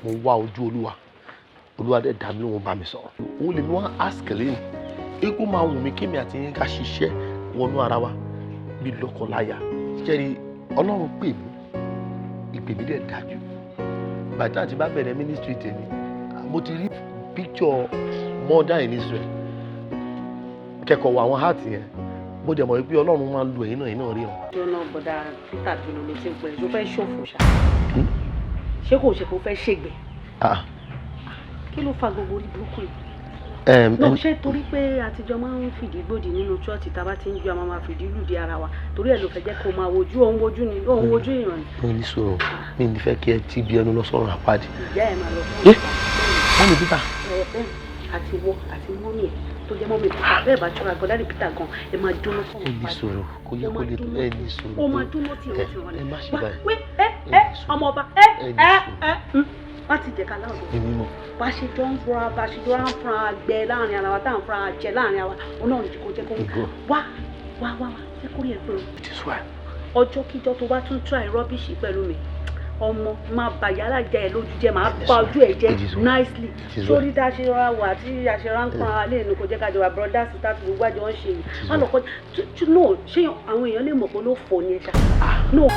Mo wá ojú Olúwa, Olúwa dẹ̀ dá mi lóhùn, bá mi sọ̀rọ̀. Òun lèmi wá ask lẹ́yìn ikú máa wù mí kémi àti yín ká ṣiṣẹ́ wọnú ara wa bí lọ́kọláya. Ṣẹ́ni Ọlọ́run pè mí, ìpè mí dẹ̀ dájú. Bàtà àti bá bẹ̀rẹ̀ ministry tèmi, mo ti rí picture mother in Israel kẹ́kọ̀ọ́ wọ àwọn heart yẹn. Mo dẹ̀ mọ̀ wípé Ọlọ́run máa ń lu ẹ̀yin náà, ẹ̀yin náà rí wọn. Jọ́nà, bọ̀dà Peter dúró ló ti ń pẹ́. Ṣó fẹ́ ṣòfò ṣá? Ṣé kò ṣe kó fẹ́ ṣègbè? Ah. Kí ló fa gbogbo orí burúkú yìí? No, ṣé torí pé àtijọ́ máa ń fìdí gbòdì nínú church, tá a bá ti ń ju, a máa máa fìdí lùdí ara wa, torí ẹ̀ ló fẹ́ jẹ́ kó máa wojú òun, wojú ni òun, wojú èèyàn ni? Mo ní sọ̀rọ̀, mi ní fẹ́ kí ẹ ti bí ẹnu lọ sọ̀rọ̀ àpáàdì. Ìyá ẹ̀ máa lọ fún Ẹ mummy Peter. Ẹ bẹ́ẹ̀, àti wọ àti mummy ẹ̀ tó jẹ́ mummy Peter bẹ́ẹ̀ bá ṣọ́ra gan, daddy Peter gan ẹ máa jóná fún. Ẹ ní sọ̀rọ̀, kò yẹ kó lè tó. Ẹ ní sọ̀rọ̀. Ó máa jóná tí Ẹ ìwọ̀n ti rán ẹ má ṣe ni. báyìí. Wé, ẹ ẹ ọmọ ọba, ẹ Ẹ ní ẹ sùúrù. ẹ láti jẹ ká láwùjọ. Èmi mọ̀. Bá ṣe jọ ń fúnra, bá ṣe jọ ń fúnra gbẹ láàrin ara wa, tá à ń fúnra jẹ láàrin ara wa, òun náà ní kò jẹ́ kó Ìgò. Wá wá wá wá, jẹ́ kó rí ẹ pé o. It is well. Ọjọ́ kíjọ́ tó bá tún try rubbish pẹ̀lú mi, ọmọ máa bà yàrá jẹ ẹ lójú jẹ, máa bà ojú ẹ jẹ It is well. nicely. It is well. Sórí tá a ṣe rọra wà tí a ṣe rọra ń pọn ara lé nu, kò jẹ́ ká jọ wà brother sister tí gbogbo àjọ ń ṣe yìí. Má lọ kọ́ no, ṣé àwọn èèyàn lè mọ̀ pé ló fò ní ẹ ṣá? No.